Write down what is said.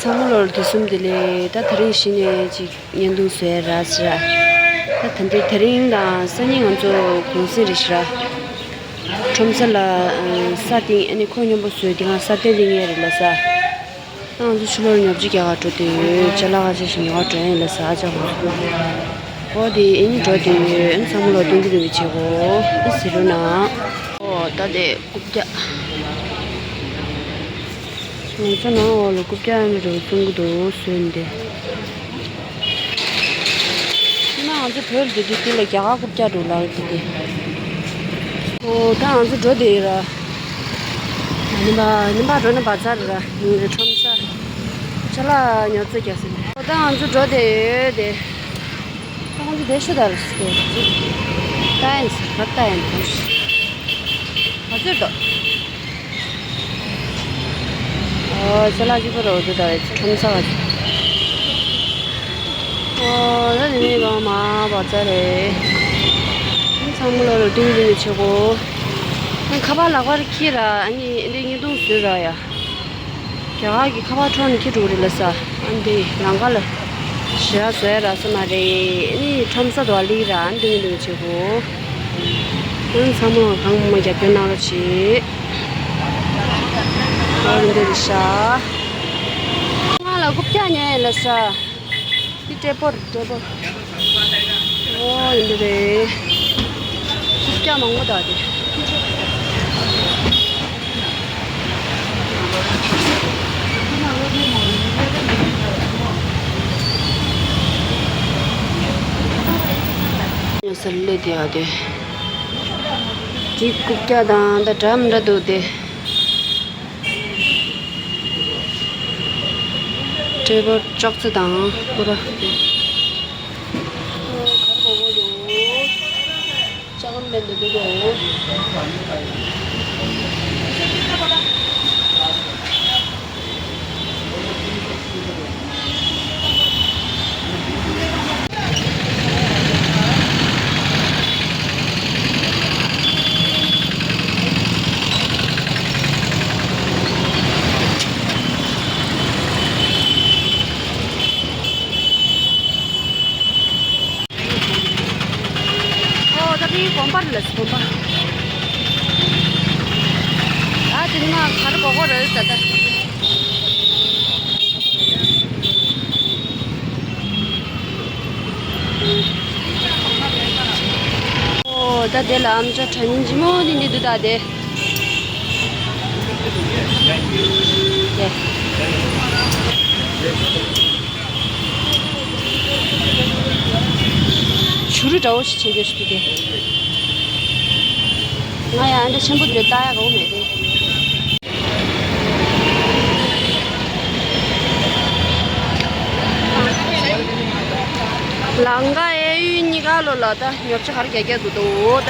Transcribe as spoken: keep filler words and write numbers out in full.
ཚང་མ་ལོར་དུས་གསུམ་བདེ་ལེགས། ད་དེ་རིང་གཞི་ནས་ཅིག་བརྙན་ཐུང་བཟོས་ར་ཟེར་ར། ད་ད་འདི་དེ་རིང་དང་སང་ཉིན་ང་ཚོ་གུང་སེང་རེད་ཤག་ར། ཁྲོམ་ས་ལ་ས་སྟེང་ཨ་ནི་ཁོ་མཉམ་པོ་བཟོས་དེ་གང་ས་སྟེང་སྟེང་ཡས་རེད་ལ་ས། ད་ང་ཚོ་ཕྱི་ལོར་ཉོ་ཆ་རྒྱག་ག་འགྲོ་དུས་ཅ་ལག་ཁ་ཤས་ཤིག་ཉོ་ག་འགྲོ་ཡིན་ལ་ས་ཨ་ཅག་ཁོང་ཚོ། འོ་དེ་ཨ་ནི་འགྲོ་དུས་ཨ་ནི་ཚང་མ་ལོ་སྟོན་གི་འདུག་པའི་བྱེད་སྒོ་ཨ་ཟེར་རུ་ན། འོ་ད་དེ། རྐུབ་བཀྱག་ང་ཚོ་ནང་འོག་ལ་རྐུབ་བཀྱག་ཡོད་ནི་རེད་གསུང་གི་འདུག་བཟོས་ནས་དེ། ཕྱི་ན་ང་ཚོ་བོད་ལ་སྡོད་དུས་དེ་ལ་རྒྱ་གར་རྐུབ་བཀྱག་འགྲོ་ལགས་དེ་དེ། ཨོ་ད་ང་ཚོ་འགྲོ་བསྡད་ཡོད་ར། ཉིན་པ་ཉིན་པ་འགྲོ་ན་བ་ཚར་ར་ཁྲོམ་ས། ཅ་ལག་ཉོ་ཚོད་རྒྱག་ས་རེད། ཨོ་ད་ང་ཚོ་འགྲོ་བསྡད་ཡོད་དེ། ད་ང་ཚོ་བསྡད་ཤོག་ད་ལ་སོ། ད་ཡིན་ཟེར་ད་ལྟ་ཡིན་ད། ག་ཚོད་འདུག་ཨོ་ཅ་ལག་གཅིག་པོ་རོ་འདུག་ད་ཡིན་ཁྲོམ་ས་བ། ཨོ་ད་དེ་ནས་གང་མ་བ་ཚ་རེད། ཚང་མ་ལོ་རོ་ཏིང་ཏིང་གི་ཆེ་གོ། ཁ་པར་ལག་པར་ཁྱེར་ར་ཨ་ནི་འདི་བརྙན་ཐུང་བཟོས་ར་ཡ། རྒྱ་གར་གྱི་ཁ་པར་འཕྲོག་ནས་ཁྱེར་འགྲོ་གི་རེད་ལ་ས། ཨ་འདི་ལམ་ཁ་ལ་ཞེ་དྲག་བཟོ་ཡ་རག་ས་མ་རེད། ཨ་ནི་ཁྲོམ་ས་དུ་བ་ལིག་ར་ཨ་འདི་འདི་བྱེད་གོ། ཨ་ཚང་མ་གང་མང་མང་རྒྱབ་སྐྱོར་གནང་རོགས་བྱེད། ཨ་འདི་རེད་ཤག་ང་ལ་རྐུབ་བཀྱག་ཉོ་ཡ་ལ་ས། འདི་ཏྲེ་པོ་རེད་ཏྲེ་པོ། ཨོ་ཡིན་འདི་རེད། རྐུབ་བཀྱག་མང་པོ་འདུག་དེ། ཡང་སར་སླེབས་དེ་ཡ་དེ། འདི་རྐུབ་བཀྱག་དང་ད་འདྲ་མི་འདྲ་འདུག་དེ། ཏྲེ་པོ་ཅོག་ཙེ་དང་ཨོ་ར། ལྕགས་ལམ་ལ་འདུག་གོ། ཨོ་ད་དེ་དགོན་པ་རེད་ལ་དགོན་པ། ཨ་དེ་ན་གར་གོ་གོ་རེད་ད་ད། ཨོ་ད་དེ་ལ་ཨམ་ཅོག་དྲ་ཉིན་ལྗིད་མོ་དེ་འདི་འདུག་ད་དེ། བྱུ་རུ་འདྲ་བོ་ཞིག་བྱེད་རྒྱུ་ཞིག་འདུག་སྟེ། ང་ཡང་ཨ་འདྲ་ཆེན་པོ་དེ་ལྟ་ཡག་གོ་མེད་དེ། ལམ་ཁ་གཡས་གཡོན་གཉིས་ཀ་ལོ་ལ་ད་ཉོ་ཆ་ག་རེ་རྒྱག་རྒྱག་འདུག་འདུག་ད།